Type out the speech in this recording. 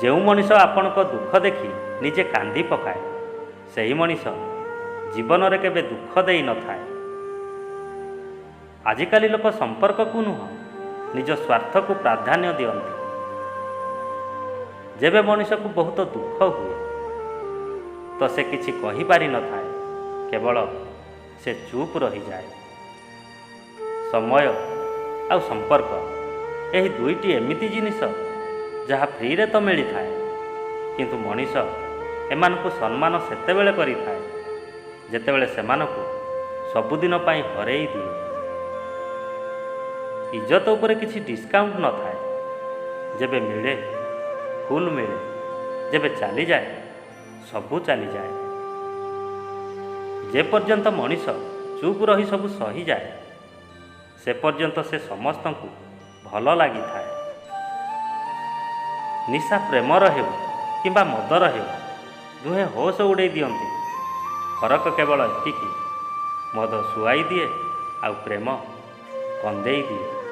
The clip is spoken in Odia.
ଯେଉଁ ମଣିଷ ଆପଣଙ୍କ ଦୁଃଖ ଦେଖି ନିଜେ କାନ୍ଦି ପକାଏ, ସେହି ମଣିଷ ଜୀବନରେ କେବେ ଦୁଃଖ ଦେଇନଥାଏ। ଆଜିକାଲି ଲୋକ ସମ୍ପର୍କକୁ ନୁହଁ, ନିଜ ସ୍ୱାର୍ଥକୁ ପ୍ରାଧାନ୍ୟ ଦିଅନ୍ତି। ଯେବେ ମଣିଷକୁ ବହୁତ ଦୁଃଖ ହୁଏ ତ ସେ କିଛି କହିପାରିନଥାଏ, କେବଳ ସେ ଚୁପ୍ ରହିଯାଏ। ସମୟ ଆଉ ସମ୍ପର୍କ, ଏହି ଦୁଇଟି ଏମିତି ଜିନିଷ ଯାହା ଫ୍ରିରେ ତ ମିଳିଥାଏ, କିନ୍ତୁ ମଣିଷ ଏମାନଙ୍କୁ ସମ୍ମାନ ସେତେବେଳେ କରିଥାଏ ଯେତେବେଳେ ସେମାନଙ୍କୁ ସବୁଦିନ ପାଇଁ ହରେଇ ଦିଏ। ଇଜ୍ଜତ ଉପରେ କିଛି ଡିସକାଉଣ୍ଟ ନଥାଏ। ଯେବେ ମିଳେ ଫୁଲ୍ ମିଳେ, ଯେବେ ଚାଲିଯାଏ ସବୁ ଚାଲିଯାଏ। ଯେ ପର୍ଯ୍ୟନ୍ତ ମଣିଷ ଚୁପ୍ ରହି ସବୁ ସହିଯାଏ, ସେ ପର୍ଯ୍ୟନ୍ତ ସେ ସମସ୍ତଙ୍କୁ ଭଲ ଲାଗିଥାଏ। ନିଶା ପ୍ରେମର ହେଉ କିମ୍ବା ମଦର ହେଉ, ଦୁହେଁ ହୋସ ଉଡ଼େଇ ଦିଅନ୍ତି। ଫରକ କେବଳ ଏତିକି, ମଦ ଶୁଆଇ ଦିଏ ଆଉ ପ୍ରେମ କନ୍ଦେଇ ଦିଏ।